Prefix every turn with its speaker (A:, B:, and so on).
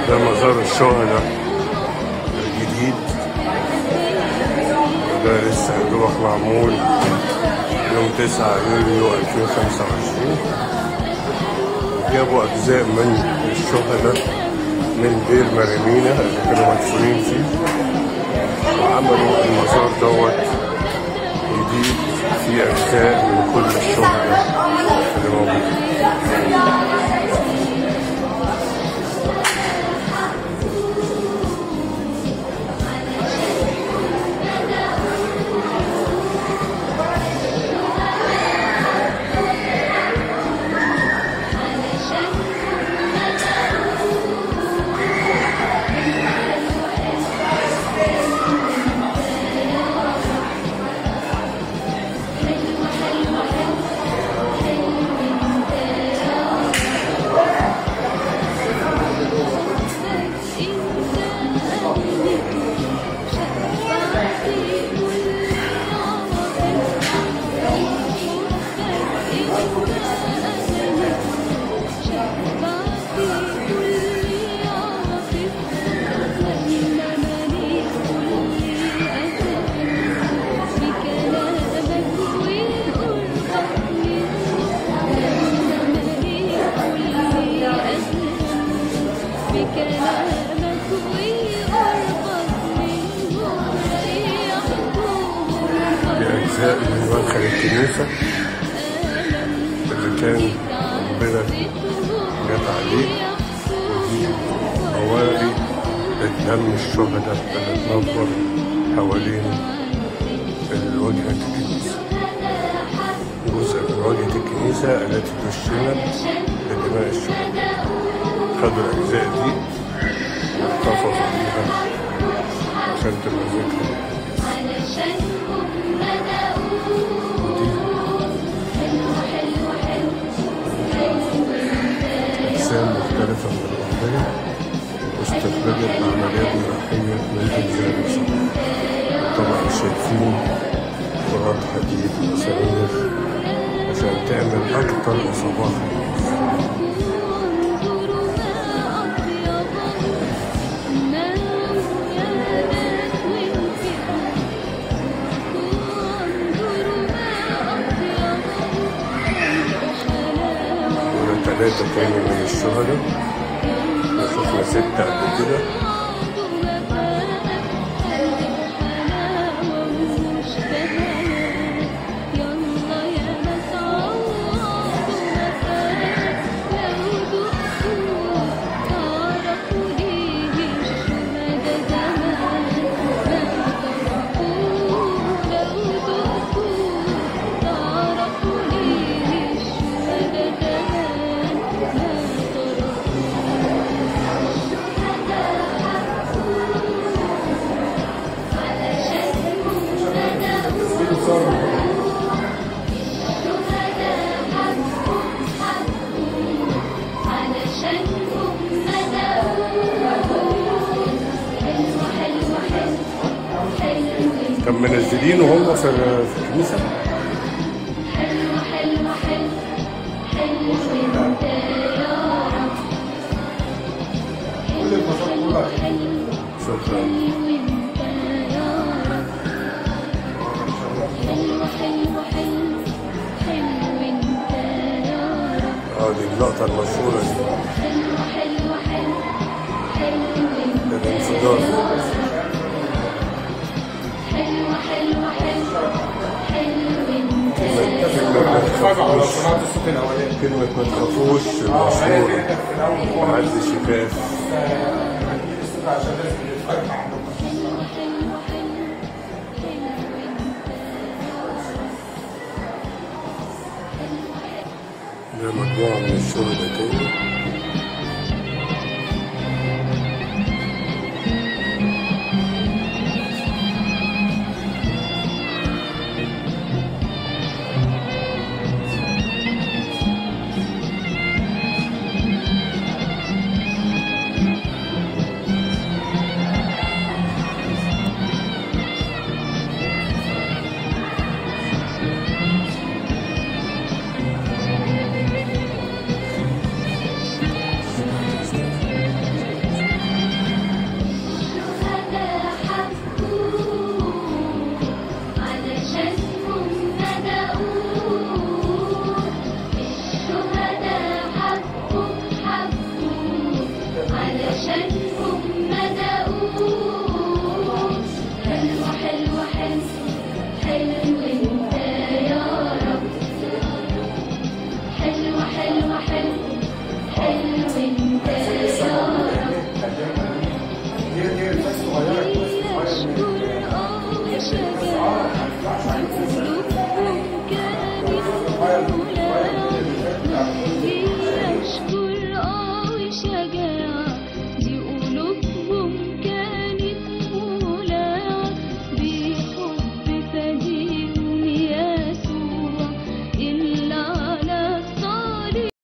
A: ده مزار الشهداء الجديد، وده لسه دوبك معمول يوم 9 يوليو 2025. جابوا أجزاء من الشهداء من دير مارمينا اللي كانوا مدفونين فيه، وعملوا المزار دوت جديد فيه أجزاء من كل الشهداء اللي موجودين. أجزاء من مدخل الكنيسة اللي كان ربنا جت عليه، ودي بواقي الدم الشهداء اللي اتنبر حوالين واجهة الكنيسة، جزء من واجهة الكنيسة التي دشنت بدماء الشهداء. خدوا الأجزاء دي واحتفظوا بيها عشان تبقى ذكرى. أجسام مختلفة من الأرضية واستخرجت بعمليات جراحية من أجزاء الإصابة. طبعا شايفين كرات حديد ومسامير عشان تعمل أكتر إصابات في الناس. ثلاثة تاني من الشهداء، شفنا 6 قبل كده. كان منزلينه هم في الكنيسة.
B: حلو حلو حلو حلو انت يا رب، حلو حلو
A: شكرا.
B: انت يا رب، حلو حلو حلو حلو انت يا رب.
A: دي اللقطة المشهورة دي،
B: حلو حلو حلو حلو
A: ده الانفجار. كلمة ما تخافوش المشهورة، محدش يخاف. ده مجموعة من الشهداء تاني.
B: علشان